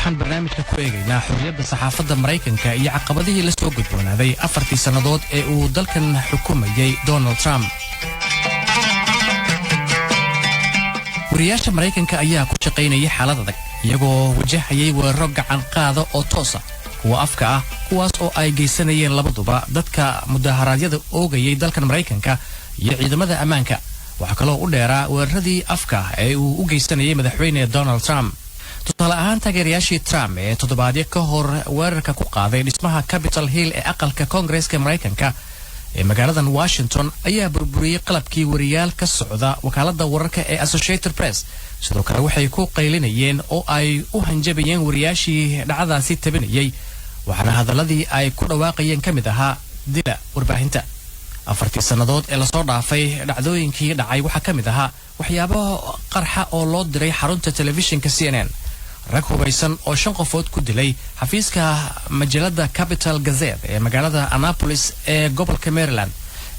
Waxaan barnaamijka ku eegaynaa xorriyadda saxaafadda Maraykanka iyo caqabadihii la soo gudboonaaday 4-tii sannadood ee uu dalkan xukumayey Donald Trump. Wariyaasha Maraykanka ayaa ku shaqaynayay xaalad adag, iyagoo wajahayay weeraro gacan qaada oo toosa, kuwa afka ah, kuwaas oo ay geysanayeen labaduba dadka mudaharaadyada oogayay dalkan Maraykanka iyo ciidamada ammaanka. Waxaa kaloo u dheeraa weeraradii afka ee uu u geysanayay Madaxweyne Donald Trump. Tusaale ahaan, taageerayaashii Trump ee toddobaadyo ka hor weerarka ku qaaday dhismaha Capitol Hill ee aqalka Koongareeska Maraykanka ee magaaladan Washington ayaa burburiyey qalabkii wariyaal ka socda wakaaladda wararka ee Associated Press. Sidoo kale waxay ku qaylinayeen oo ay u hanjabayeen wariyaashii dhacdadaasi tabinayay, waxaana hadaladii ay ku dhawaaqayeen ka mid ahaa "dila warbaahinta". 4-tii sannadood ee lasoo dhaafay dhacdooyinkii dhacay waxaa ka mid ahaa waxyaabo qarxa oo loo diray xarunta telefishinka CNN, rag hubaysan oo shan qofood ku dilay xafiiska majalada Capital Gazette ee magaalada Annapolis ee gobolka Maryland,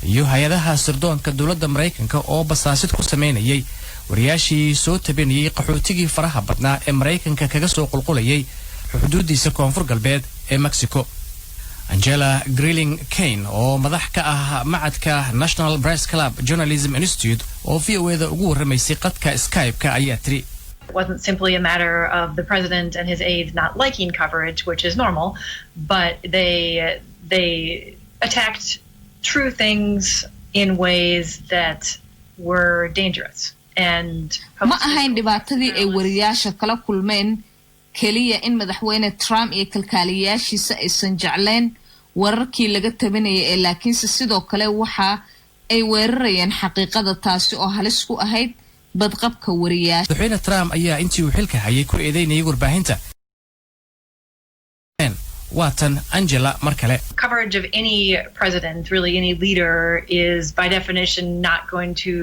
iyo hay-adaha sirdoonka dowladda Maraykanka oo basaasid ku sameynayay wariyaashii soo tabinayay qaxootigii faraha badnaa ee Maraykanka kaga soo qulqulayay xuduudiisa koonfur galbeed ee Mexico. Angela Grilling Kane, oo madax ka ah macadka National Press Club Journalism Institute, oo VOA-da ugu warramaysay qadka Skype-ka, ayaa tiri: It wasn't simply a matter of the president and his aides not liking coverage, which is normal, but they attacked true things in ways that were dangerous. And Ma ahayn dhibaatadii ay wariyaasha kala kulmeen keliya in Madaxweyne Trump iyo kalkaaliyayaashiisa aysan jeclayn wararkii laga tabinayay ee laakiinse sidoo kale waxa ay weerarayeen xaqiiqada, taasi oo halis ku ahayd badqabka wariyaasha. Madaxweyne Trump ayaa intii uu xilka hayay ku eedeynayay warbaahinta. Waatan Angela mar kale. Coverage of any president, really any leader, is by definition not going to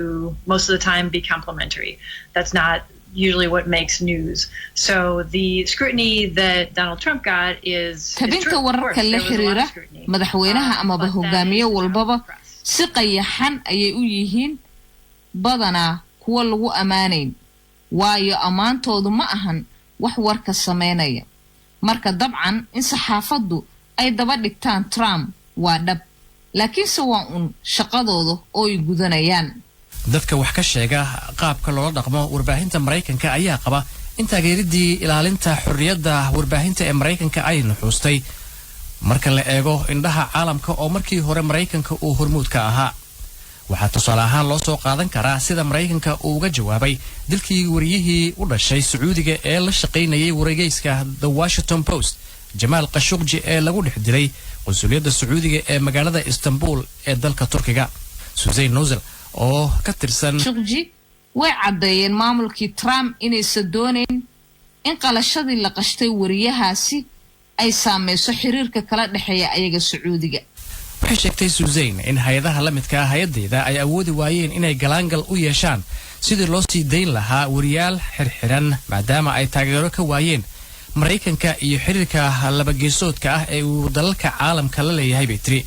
most of the time be complimentary. That's not usually what makes news. So the scrutiny that Donald Trump got is Tabinta wararka la xiriira madaxweynaha amaba hogaamiye walbaba si qayaxan ayay u yihiin badanaa kuwa lagu ammaanayn, waayo ammaantoodu ma ahan wax warka sameynaya. Marka dabcan in saxaafaddu ay daba dhigtaan Trump waa dhab, laakiinse waa uun shaqadooda oo ay gudanayaan. Dadka wax ka sheega qaabka loola dhaqmo warbaahinta Maraykanka ayaa qaba in taageeridii ilaalinta xorriyadda warbaahinta ee Maraykanka ay nuxuustay marka la eego indhaha caalamka, oo markii hore Maraykanka uu hormuud ka ahaa. Waxaa tusaale ahaan loo soo qaadan karaa sida Maraykanka uu uga jawaabay dilkii wariyihii u dhashay Sacuudiga ee la shaqaynayay wargeyska The Washington Post, Jamaal Khashuqji, ee lagu dhex dilay qunsuliyadda Sacuudiga ee magaalada Istanbul ee dalka Turkiga. Susain Nosel oo ka tirsan Khashuqji, way caddeeyeen maamulkii Trump inaysan doonayn in qalashadii la qashtay wariyahaasi ay saameyso xiriirka kala dhexeeya ayaga Sacuudiga. Waxay sheegtay Susain in hay-adaha la midka ah hay-addeeda ay awoodi waayeen inay galaangal u yeeshaan sidii loo sii dayn lahaa wariyaal xirxiran, maadaama ay taageero ka waayeen Maraykanka iyo xiriirka labageesoodka ah ee uu dalalka caalamka la leeyahay, bay tiri.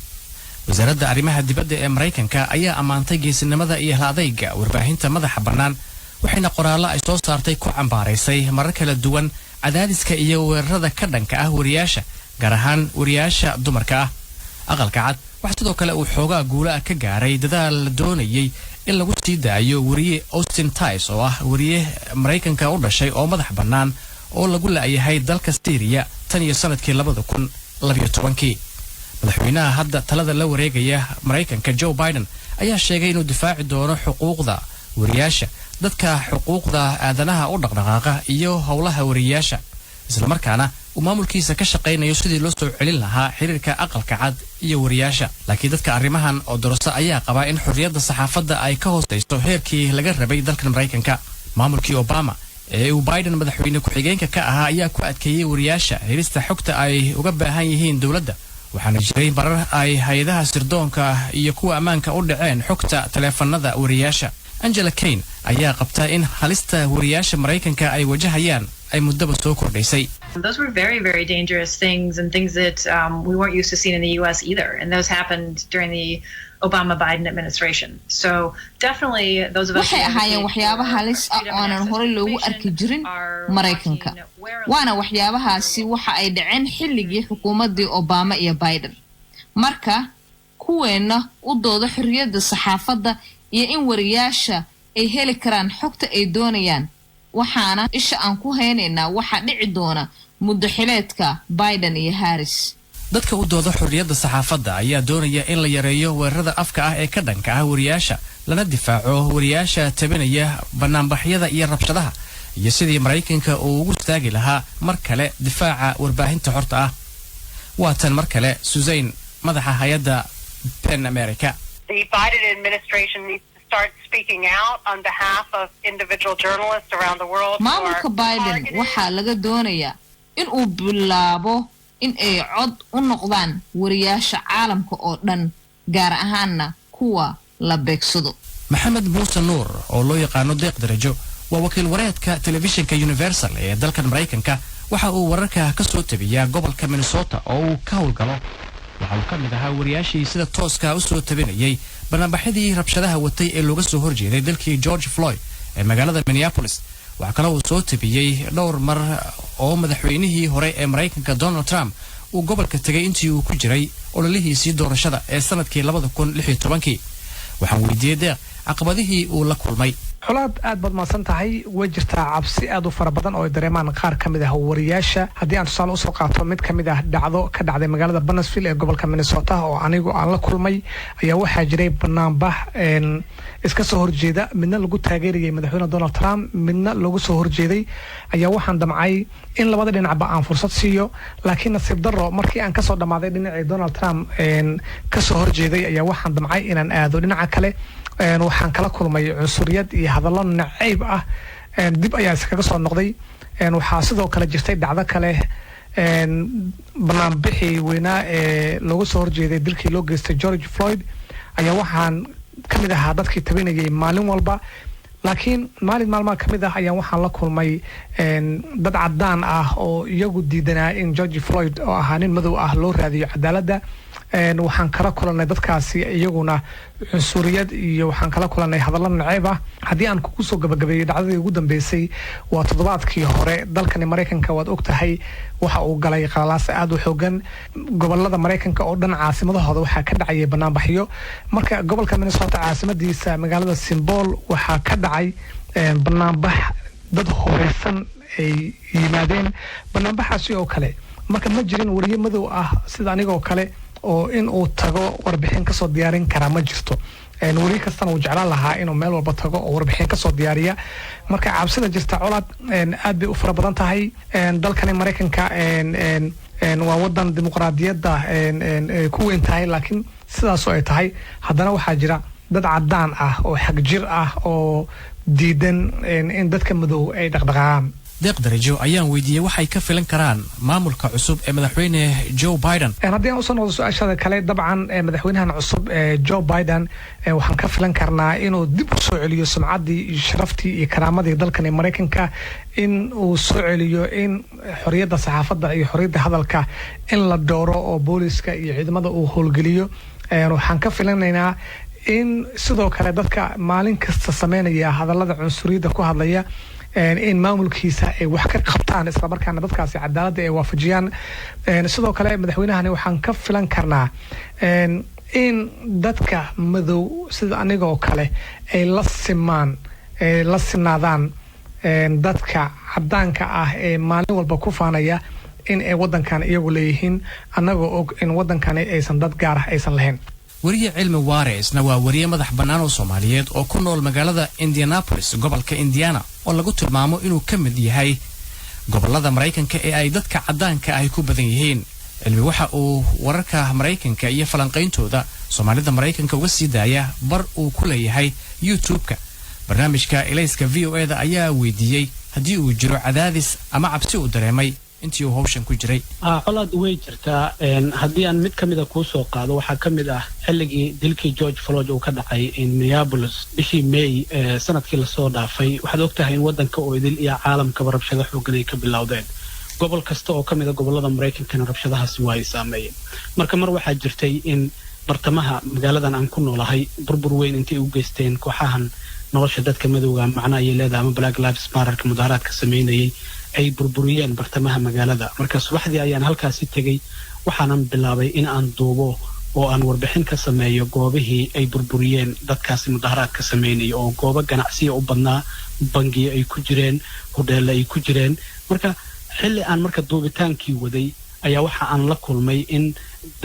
Wasaaradda arrimaha dibadda ee Maraykanka ayaa ammaantay geesinimada iyo hal adayga warbaahinta madaxa bannaan, waxayna qoraallo ay soo saartay ku cambaaraysay marar kala duwan cadaadiska iyo weerarada ka dhanka ah wariyaasha, gaar ahaan wariyaasha dumarka ah. Aqalka Cad waxaa sidoo kale uu xoogaa guula ah ka gaaray dadaal la doonayay in lagu sii daayo wariye Austin Tice, oo ah wariye Maraykanka u dhashay oo madax bannaan, oo lagu la'yahay dalka Syriya tan iyo sanadkii 2012-kii. Madaxweynaha hadda talada la wareegaya Maraykanka, Joe Biden, ayaa sheegay inuu difaaci doono xuquuqda wariyaasha, dadka xuquuqda aadanaha u dhaqdhaqaaqa iyo howlaha wariyaasha, islamarkaana uu maamulkiisa ka shaqaynayo sidii loo soo celin lahaa xiriirka Aqalka Cad iyo wariyaasha. Laakiin dadka arrimahan oo doroso ayaa qabaa in xorriyadda saxaafadda ay ka hoosayso heerkii laga rabay dalkan Maraykanka. Maamulkii Obama ee uu Biden madaxweyne ku-xigeenka ka ahaa ayaa ku adkeeyey wariyaasha helista xogta ay uga baahan yihiin dowladda, waxaana jiray marar ay hay-adaha sirdoonka iyo kuwa ammaanka u dhaceen xogta taleefanada wariyaasha. Angela Kane ayaa qabta in halista wariyaasha Maraykanka ay wajahayaan ay muddaba soo kordhaysay. Those were very, very dangerous things and things that we weren't used to seeing in the U.S. either. And those happened during the Obama Biden administration. So definitely those of us Waxay ahaayeen waxyaabo halis ah oo aanan horey loogu arki jirin Maraykanka, waana waxyaabahaasi waxa ay dhaceen xilligii xukuumaddii Obama iyo Biden. Marka kuweenna u dooda xorriyadda saxaafadda iyo in wariyaasha ay heli karaan xogta ay doonayaan, waxaana isha aan ku haynaynaa waxaa dhici doona muddo xileedka Biden iyo Harris. Dadka u dooda xorriyadda saxaafadda ayaa doonaya in la yareeyo weerarada afka ah ee ka dhanka ah wariyaasha, lana difaaco wariyaasha tabinaya banaanbaxyada iyo rabshadaha, iyo sidii Maraykanka uu ugu istaagi lahaa mar kale difaaca warbaahinta xorta ah. Waa tan mar kale Suzanne, madaxa hay-adda PEN America. The Biden administration needs to start speaking out on behalf of individual journalists around the world. Maamulka Biden waxaa laga doonayaa in uu bilaabo in ay cod u noqdaan wariyaasha caalamka oo dhan, gaar ahaanna kuwa la beegsado. Maxamed Muuse Nuur oo loo yaqaano Deeq Darajo waa wakiil wareedka telefishinka Universal ee dalkan Maraykanka. Waxa uu wararka ka soo tabiyaa gobolka Minnesota oo uu ka howlgalo. Waxa uu ka mid ahaa wariyaashii sida tooska u soo tabinayay banaanbaxyadii rabshadaha watay ee looga soo horjeeday dalkii George Floyd ee magaalada Minneapolis. Waxaa kaloo uu soo tabiyey dhowr mar oo madaxweynihii hore ee Maraykanka Donald Trump uu gobolka tegay intii uu ku jiray ololihiisii doorashada ee sanadkii 2016-kii. Waxaan weydiiyey Deeq caqabadihii uu la kulmay. Colaad, aad baad mahadsan tahay. Way jirtaa cabsi aad u fara badan oo ay dareemaan qaar ka mid ah wariyaasha. Haddii aan tusaale usoo qaato mid ka mid ah dhacdo ka dhacday magaalada Burnsville ee gobolka Minnesota oo anigu aan la kulmay, ayaa waxaa jiray banaanbax iska soo horjeeda, midna lagu taageerayay madaxweyne Donald Trump, midna lagu soo horjeeday. Ayaa waxaan damcay in labada dhinacba aan fursad siiyo, laakiin nasiib darro, markii aan kasoo dhammaaday dhinacii Donald Trump kasoo horjeeday, ayaa waxaan damcay inaan aado dhinaca kale. Waxaan kala kulmay cunsuriyad iyo hadallo nacayb ah. Dib ayaa iskaga soo noqday. Waxaa sidoo kale jirtay dhacdo kale. Banaanbixii weynaa ee looga soo horjeeday dilkii loo geystay George Floyd ayaa waxaan ka mid ahaa dadkii tabinayay maalin walba, laakiin maalin maalmaha ka mid ah ayaan waxaan la kulmay dad cadaan ah oo iyagu diidanaa in George Floyd oo ahaa nin madow ah loo raadiyo cadaaladda. Waxaan kala kulanay dadkaasi iyaguna cunsuriyad iyo waxaan kala kulanay hadallo naceeb ah. Haddii aan kugu soo gabagabeeyo dhacdadii ugu dambeysay, waa toddobaadkii hore. Dalkani Maraykanka, waad og tahay, waxa uu galay qalalaas aada u xoogan. Gobolada Maraykanka oo dhan caasimadahooda waxaa ka dhacayay banaanbaxyo. Marka gobolka Minnesota, caasimadiisa magaalada Saint Paul, waxaa ka dhacay banaanbax dad hubeysan ay yimaadeen. Banaanbaxaasi oo kale marka ma jirin wariye madow ah sida anigoo kale oo in uu tago warbixin kasoo diyaarin karaa ma jirto. Weriye kastana uu jeclaan lahaa inuu meel walba tago oo warbixin kasoo diyaariya. Marka cabsida jirta, Colaad, aad bay u fara badan tahay. Dalkani Maraykanka waa wadan dimuqraadiyadda ku weyn tahay, laakiin sidaasoo ay tahay haddana waxaa jira dad cadaan ah oo xagjir ah oo diidan in dadka madow ay dhaqdhaqaaqaan. Deeq Darajo ayaan weydiiyey waxay ka filan karaan maamulka cusub ee madaxweyne Joe Biden. Haddii aan usoo noqdo su-aashaada kale, dabcan madaxweynahan cusub ee Joe Biden waxaan ka filan karnaa inuu dib u soo celiyo sumcaddii iyo sharaftii iyo karaamadii dalkan ee Maraykanka, in uu soo celiyo in xorriyadda saxaafadda iyo xorriyadda hadalka in la dooro oo booliska iyo ciidamada uu howlgeliyo. Waxaan ka filanaynaa in sidoo kale dadka maalin kasta sameynaya hadallada cunsuriyadda ku hadlaya in maamulkiisa ay wax ka qabtaan, islamarkaana dadkaasi cadaaladda ay waafajiyaan. Sidoo kale madaxweynahani waxaan ka filan karnaa in dadka madow sida anigoo kale ay la simaan, la sinaadaan dadka cadaanka ah ee maalin walba ku faanaya in ay wadankan iyagu leeyihiin, annagoo og in wadankani aysan dad gaar ah aysan lahayn. Weriye Cilmi Waare isna waa weriye madax bannaan oo Soomaaliyeed oo ku nool magaalada Indianapolis, gobolka Indiana, oo lagu tilmaamo inuu ka mid yahay gobollada Maraykanka ee ay dadka caddaanka ahi ku badan yihiin. Cilmi waxa uu wararka Maraykanka iyo falanqayntooda Soomaalida Maraykanka uga sii daaya bar uu ku leeyahay YouTube-ka. Barnaamijka Ilayska VOA-da ayaa weydiiyey haddii uu jiro cadaadis ama cabsi uu dareemay intii uu hawshan ku jiray. Colaad, way jirtaa. Haddii aan mid ka mida kuu soo qaado, waxaa ka mid ah xilligii dilkii George Floyd uu ka dhacay Minneapolis bishii May sanadkii lasoo dhaafay. Waxaad og tahay in waddanka oo idil iyo caalamkaba rabshado xooggan ay ka bilowdeen. Gobol kasta oo ka mid a gobollada Maraykankana rabshadahaasi waa ay saameeyeen. Marka mar waxaa jirtay in Bartamaha magaaladan aan ku noolahay burbur weyn intay u geysteen kooxahan nolosha dadka madowga macna ayay leedahay ama Black Lives Matterka mudaharaadka sameynayay ay burburiyeen bartamaha magaalada. Marka subaxdii ayaan halkaasi tegey, waxaanan bilaabay in aan duubo oo aan warbixin ka sameeyo goobihii ay burburiyeen dadkaasi mudaharaadka sameynaya, oo goobo ganacsiya u badnaa, bangiyo ay ku jireen, hodheelle ay ku jireen. Marka xilli aan marka duubitaankii waday ayaa waxa aan la kulmay in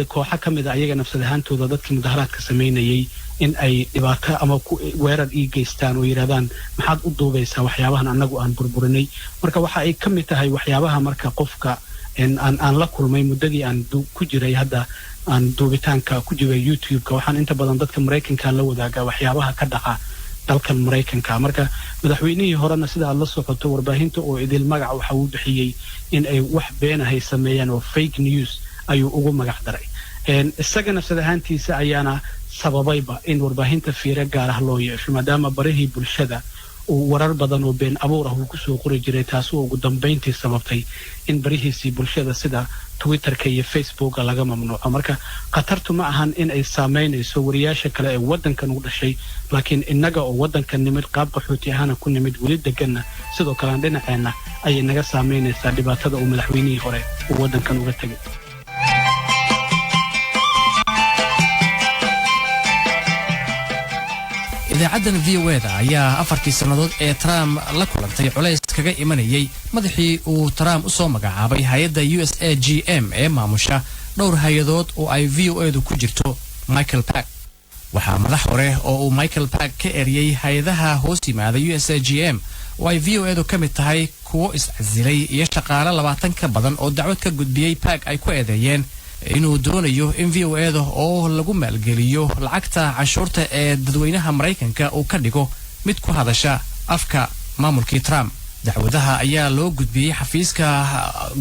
kooxo ka mid a ayaga nafsad ahaantooda dadkii mudaharaadka sameynayay in ay dhibaato ama weerar ii geystaan oo yidhahdaan, "Maxaad u duubaysaa waxyaabahan annagu aan burburinay?" Marka waxa ay ka mid tahay waxyaabaha marka qofka aan la kulmay muddadii aan ku jiray hadda aan duubitaanka ku jiray YouTube-ka. Waxaan inta badan dadka Maraykanka la wadaagaa waxyaabaha ka dhaca dalkan Maraykanka. Marka madaxweynihii horena, sida aad la socoto, warbaahinta oo idil magac waxa uu bixiyey in ay wax beenahay sameeyaan oo fake news ayuu ugu magac daray. Isaga nafsad ahaantiisa ayaana sababayba in warbaahinta fiiro gaar ah loo yeesho, maadaama barihii bulshada uu warar badan oo been abuur ah uu kusoo qori jiray, taasi oo ugu dambayntii sababtay in barihiisii bulshada sida Twitterka iyo Facebooka laga mamnuuco. Marka khatartu ma ahan in ay saameynayso wariyaasha kale ee waddankan u dhashay, laakiin innaga oo waddankan nimid qaab qaxooti ahaana ku nimid, weli deganna, sidoo kalean dhinaceenna ayay naga saameynaysaa dhibaatada uu madaxweynihii hore uu waddankan uga tegay. Idaacaddan VOA-da ayaa 4-tii sannadood ee Trump la kulantay culays kaga imanayay madaxii uu Trump u soo magacaabay hay-adda USAGM ee maamusha dhowr hay-adood oo ay VOA-du ku jirto, Michael Pack. Waxaa madax hore oo uu Michael Pack ka eriyey hay-adaha hoos yimaada USAGM oo ay VOA-du ka mid tahay, kuwo iscasilay iyo shaqaale 20 ka badan oo dacwad ka gudbiyey Pack ay ku eedeeyeen inuu doonayo in VOA-da oo lagu maalgeliyo lacagta canshuurta ee dadweynaha Maraykanka uu ka dhigo mid ku hadasha afka maamulkii Trump. Dacwadaha ayaa loo gudbiyey xafiiska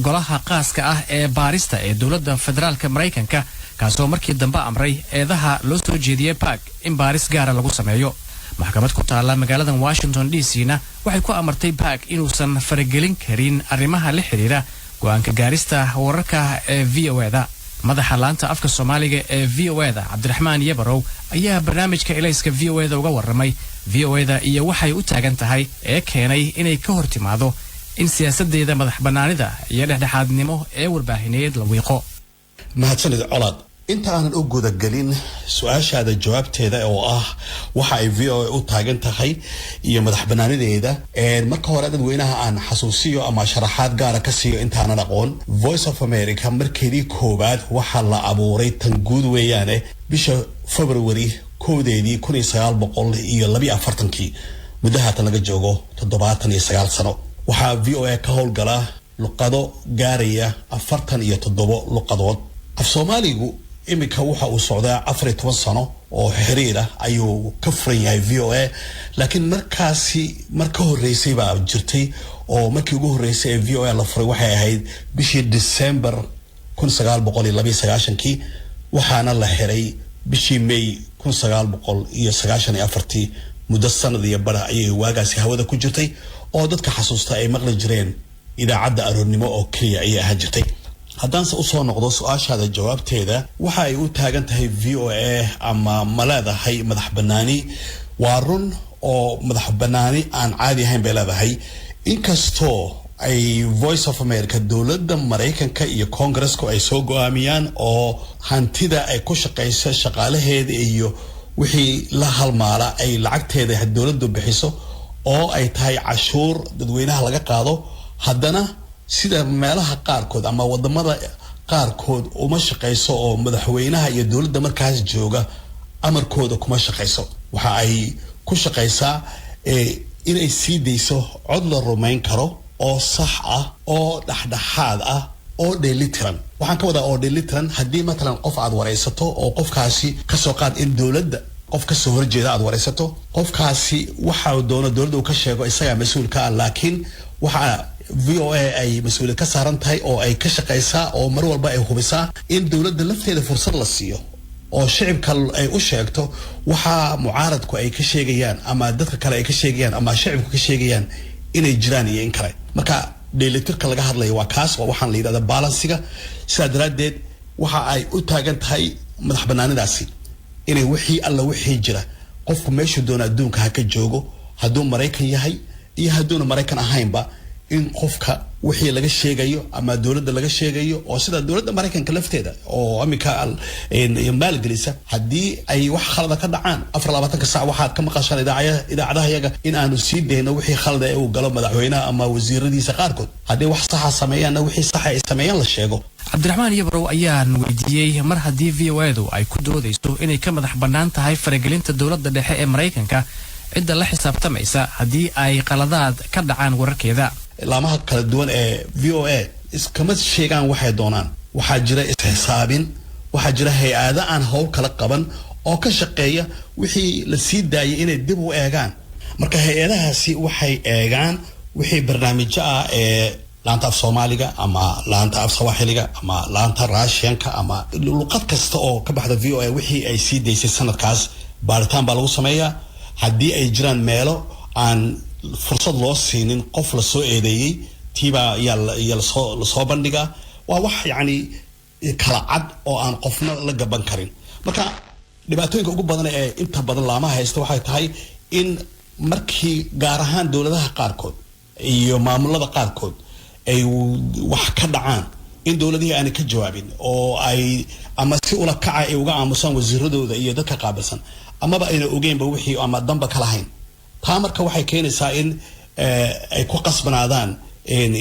golaha qaaska ah ee baarista ee dowladda federaalka Maraykanka, kaasoo markii dambe amray eedaha loo soo jeediyey Pack in baaris gaara lagu sameeyo. Maxkamad ku taalla magaalada Washington DC na waxay ku amartay Pack inuusan faragelin karin arrimaha la xidhiira go'aanka gaarista wararka ee VOA-da. Madaxa laanta afka Soomaaliga ee VOA-da, Cabdiraxmaan Yabarow, ayaa barnaamijka Ilayska VOA-da uga warramay VOA-da iyo waxay u taagan tahay ee keenay inay ka hor timaado in siyaasaddeeda madax bannaanida iyo dhexdhexaadnimo ee warbaahineed la wiiqo. Mahadsanid, Colaad. Inta aanan u gudagelin su-aashaada jawaabteeda oo ah waxa ay VOA u taagan tahay iyo madax banaanideeda, marka hore dadweynaha aan xasuusiyo ama sharaxaad gaara ka siiyo intaanan aqoon Voice of America. Markeedii koowaad waxaa la abuuray, tan guud weeyaane, bisha February 1-deedii 1942, muddo haatan laga joogo 79 sano. Waxaa VOA ka howlgala luqado gaaraya 47 luqadood. Af Soomaaligu iminka waxa uu socdaa 14 sano oo xiriir ah ayuu ka furan yahay VOA, laakiin markaasi mar ka horreysay baa jirtay, oo markii ugu horreysay ee VOA la furay waxay ahayd bishii December 1992-kii, waxaana la xiray bishii May 1994-tii. Muddo sanad iyo bara ayay waagaasi hawada ku jirtay, oo dadka xasuusta ay maqli jireen idaacadda aroornimo oo keliya ayay ahaan jirtay. Haddaanse usoo noqdo su-aashaada jawaabteeda, waxa ay u taagan tahay VOA ama ma leedahay madax banaani, waa run oo madax banaani aan caadi ahayn bay leedahay. Inkastoo ay Voice of America dowladda Maraykanka iyo Congressku ay soo go-aamiyaan oo hantida ay ku shaqeyso, shaqaalaheeda iyo wixii la halmaala, ay lacagteeda dowladdu bixiso oo ay tahay cashuur dadweynaha laga qaado, haddana sida meelaha qaarkood ama wadamada qaarkood uma shaqeyso oo madaxweynaha iyo dowladda markaas jooga amarkooda kuma shaqeyso. Waxa ay ku shaqeysaa inay sii dayso cod la rumayn karo oo sax ah oo dhexdhexaad ah oo dheelitiran. Waxaan ka wadaa oo dheelitiran, haddii matalan qof aad waraysato oo qofkaasi kasoo qaad in dowladda qof kasoo horjeeda aad waraysato, qofkaasi waxa doono dowladda uu ka sheego isagaa mas-uul ka ah, laakiin waxa VOA ay mas-uuliyad ka saaran tahay oo ay ka shaqaysaa oo mar walba ay hubisaa in dowladda lafteeda fursad la siiyo oo shicibka ay u sheegto waxa mucaaradku ay ka sheegayaan ama dadka kale ay ka sheegayaan ama shicibku ka sheegayaan inay jiraan iyo in kale. Marka dheelitirka laga hadlaya waa kaas, waa waxaan la yidhahda balance-iga. Sidaa daraaddeed Waxa ay u taagan tahay madax banaanidaasi inay wixii alla wixii jira, qofku meeshuu doona adduunka ha ka joogo, hadduu Maraykan yahay iyo hadduuna Maraykan ahaynba, in qofka wixii laga sheegayo ama dowladda laga sheegayo, oo sida dowladda Maraykanka lafteeda oo aminka maalgelisa, haddii ay wax khalada ka dhacaan, 24-ka saac waxaad ka maqashaan idaacadaha yaga in aanu sii dayno wixii khalada ee uu galo madaxweynaha ama wasiiradiisa qaarkood. Haddii wax saxa sameeyaanna, wixii saxa ay sameeyaan la sheego. Cabdiraxmaan Yabrow ayaan weydiiyey, mar haddii VOA-du ay ku doodayso inay ka madax bannaan tahay faragelinta dowladda dhexe ee Maraykanka, cidda la xisaabtamaysa haddii ay qaladaad ka dhacaan wararkeeda. Laamaha kala duwan ee VOA iskama sheegaan waxay doonaan. Waxaa jira isxisaabin, waxaa jira hay-ado aan howl kala qaban oo ka shaqeeya wixii la sii daayay inay dib u eegaan. Marka hay-adahaasi waxay eegaan wixii barnaamijyo ah ee laanta af Soomaaliga ama laanta af Sawaaxiliga ama laanta Russian-ka ama luqad kasta oo ka baxda VOA wixii ay sii daysay sanadkaas, baaritaan baa lagu sameeyaa. Haddii ay jiraan meelo aan fursad loo siinin qof lasoo eedeeyey, tiibaa yaa lasoo bandhigaa. Waa wax yacni kala cad oo aan qofna la gaban karin. Marka dhibaatooyinka ugu badan ee inta badan laamaha haysta waxay tahay in markii gaar ahaan dowladaha qaarkood iyo maamulada qaarkood ay wax ka dhacaan, in dowladihii aanay ka jawaabin oo ay ama si ula kaca ay uga aamusaan wasiiradooda iyo dadka qaabilsan, amaba ayna ogeynba wixii ama danba ka lahayn. Taa marka waxay keenaysaa in ay ku qasbanaadaan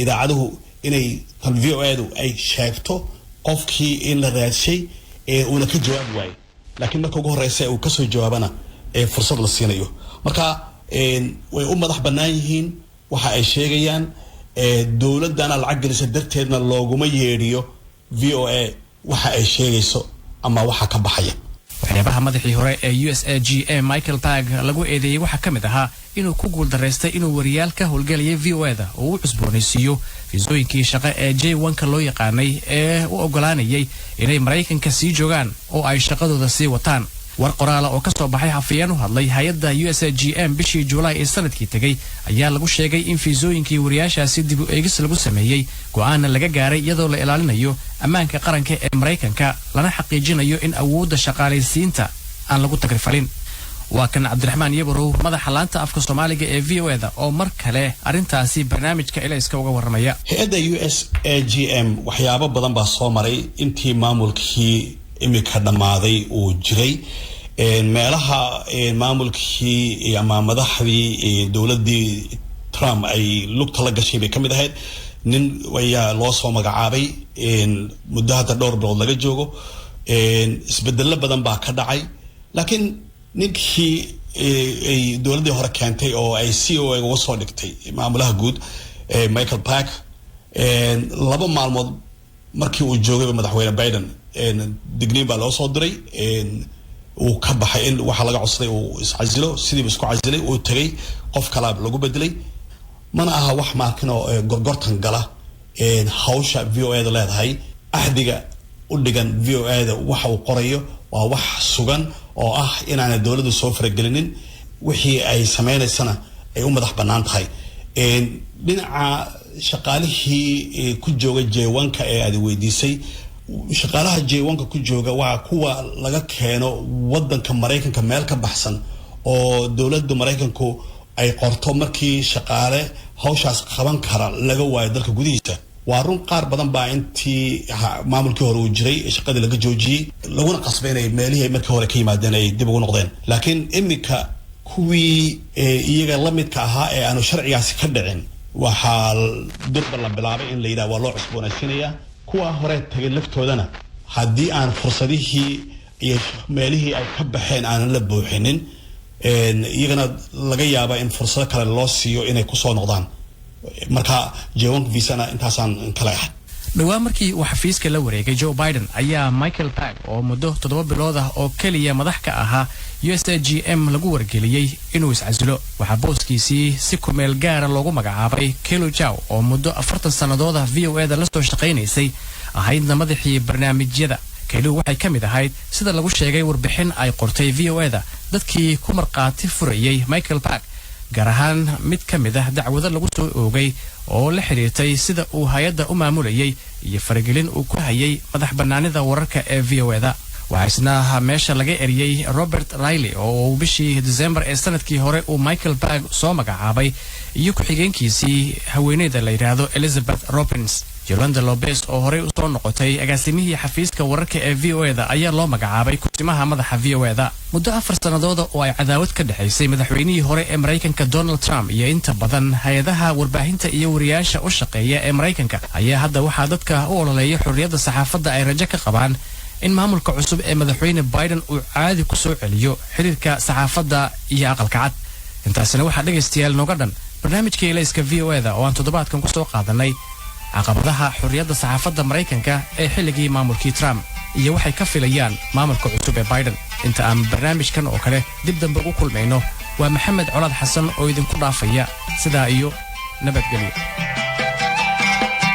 idaacaduhu inay tan VOA-du ay sheegto qofkii in la raadshay ee uuna ka jawaabi waayo, laakiin marka ugu horeysa uu kasoo jawaabana ee fursad la siinayo. Marka way u madax bannaan yihiin waxa ay sheegayaan, dowladdana lacag gelisa darteedna looguma yeedhiyo VOA waxa ay sheegayso ama waxa ka baxaya. Waxyaabaha madaxii hore ee USAGM Michael Park lagu eedeeyey waxaa ka mid ahaa inuu ku guuldaraystay inuu wariyaal ka howlgelayay VOA-da oo u cusboonaysiiyo fiisooyinkii shaqo ee J1-ka loo yaqaanay ee u oggolaanayay inay Maraykanka sii joogaan oo ay shaqadooda sii wataan. War qoraala oo ka soo baxay xafiyeen u hadlay hay-adda USAGM bishii Juulaay ee sanadkii tegey ayaa lagu sheegay in fiisooyinkii wariyaashaasi dib u eegis lagu sameeyey, go'aanna laga gaaray iyadoo la ilaalinayo ammaanka qaranka ee Maraykanka, lana xaqiijinayo in awoodda shaqaalaysiinta aan lagu tagrifalin. Waa kan Cabdiraxmaan Yabarow, madaxa laanta afka Soomaaliga ee VOA-da, oo mar kale arrintaasi barnaamijka Elayska uga warramaya. Hay-adda USAGM waxyaabo badan baa soo maray intii maamulkii imika dhammaaday uu jiray. Meelaha maamulkii ama madaxdii dowladdii Trump ay lugta la gashay bay ka mid ahayd. Nin ayaa loo soo magacaabay muddo hadda dhowr bilood laga joogo. Isbedelo badan baa ka dhacay, laakiin ninkii ay dowladdii hore keentay oo ay CEO uga soo dhigtay maamulaha guud, Michael Park, 2 maalmood markii uu joogayba madaxweyne Biden digniin baa loo soo diray. Uu ka baxay in waxaa laga codsaday uu iscasilo, sidiiba isku casilay, uu tegay, qof kalaa lagu bedelay. Mana aha wax maakinoo gorgortan gala hawsha VOA-da leedahay. Axdiga u dhigan VOA-da waxa uu qorayo waa wax sugan oo ah inaanay dowladdu soo faragelinin, wixii ay sameynaysana ay u madax bannaan tahay. Dhinaca shaqaalihii ku jooga J1-ka ee aad weydiisay, shaqaalaha J1-ka ku jooga waa kuwa laga keeno wadanka Maraykanka meel ka baxsan oo dowladda Maraykanku ay qorto markii shaqaale hawshaas qaban kara laga waayo dalka gudihiisa. Waa run, qaar badan baa intii maamulkii hore uu jiray shaqadii laga joojiyey, laguna qasbay inay meelihii ay markii hore ka yimaadeen ay dib ugu noqdeen. Laakiin iminka kuwii iyaga la midka ahaa ee aanu sharcigaasi ka dhicin, waxaa durba la bilaabay in la yidhaha waa loo cusboonaysiinayaa. Kuwa hore tagay laftoodana, haddii aan fursadihii iyo meelihii ay ka baxeen aanan la buuxinin, iyagana laga yaaba in fursado kale loo siiyo inay kusoo noqdaan. Marka J1 visana intaasaan kale ahay. Dhowaan markii uu xafiiska la wareegay Joe Biden ayaa Michael Park oo muddo 7 bilood ah oo keliya madax ka ahaa USAGM lagu wargeliyey inuu iscasilo. Waxaa booskiisii si kumeel gaara loogu magacaabay Kelu Jaw oo muddo 40 sannadood ah VOA-da la soo shaqaynaysay, ahaydna madaxii barnaamijyada. Kelu waxay ka mid ahayd, sida lagu sheegay warbixin ay qortay VOA-da, dadkii ku markhaati furayey Michael Park. Gaar ahaan mid ka mid ah dacwado lagu soo oogay oo la xidhiirtay sida uu hay-adda u maamulayay iyo faragelin uu ku hayay madax bannaanida wararka ee VOA-da. Waxaa isna meesha laga eriyey Robert Riley, oo uu bishii Disembar ee sanadkii hore uu Michael Berg soo magacaabay, iyo ku-xigeenkiisii, haweeneyda la yidhaahdo Elizabeth Robins. Yolanda Lopez, oo horey usoo noqotay agaasimihii xafiiska wararka ee VOA-da, ayaa loo magacaabay kusimaha madaxa VOA-da. Muddo 4 sannadooda oo ay cadaawad ka dhexaysay madaxweynihii hore ee Maraykanka Donald Trump iyo inta badan hay-adaha warbaahinta iyo wariyaasha u shaqeeya ee Maraykanka, ayaa hadda waxaa dadka u ololeeya xorriyadda saxaafadda ay rajo ka qabaan in maamulka cusub ee Madaxweyne Biden uu caadi ku soo celiyo xiriirka saxaafadda iyo Aqalka Cad. Intaasina waxaa, dhegaystayaal, nooga dhan barnaamijka Elayska VOA-da oo aan toddobaadkan ku soo qaadanay caqabadaha xorriyadda saxaafadda Maraykanka ee xilligii maamulkii Trump iyo waxay ka filayaan maamulka cusub ee Biden. Inta aan barnaamijkan oo kale dib dambe ugu kulmayno, waa Maxamed Colaad Xasan oo idinku dhaafaya sidaa iyo nabadgelyo.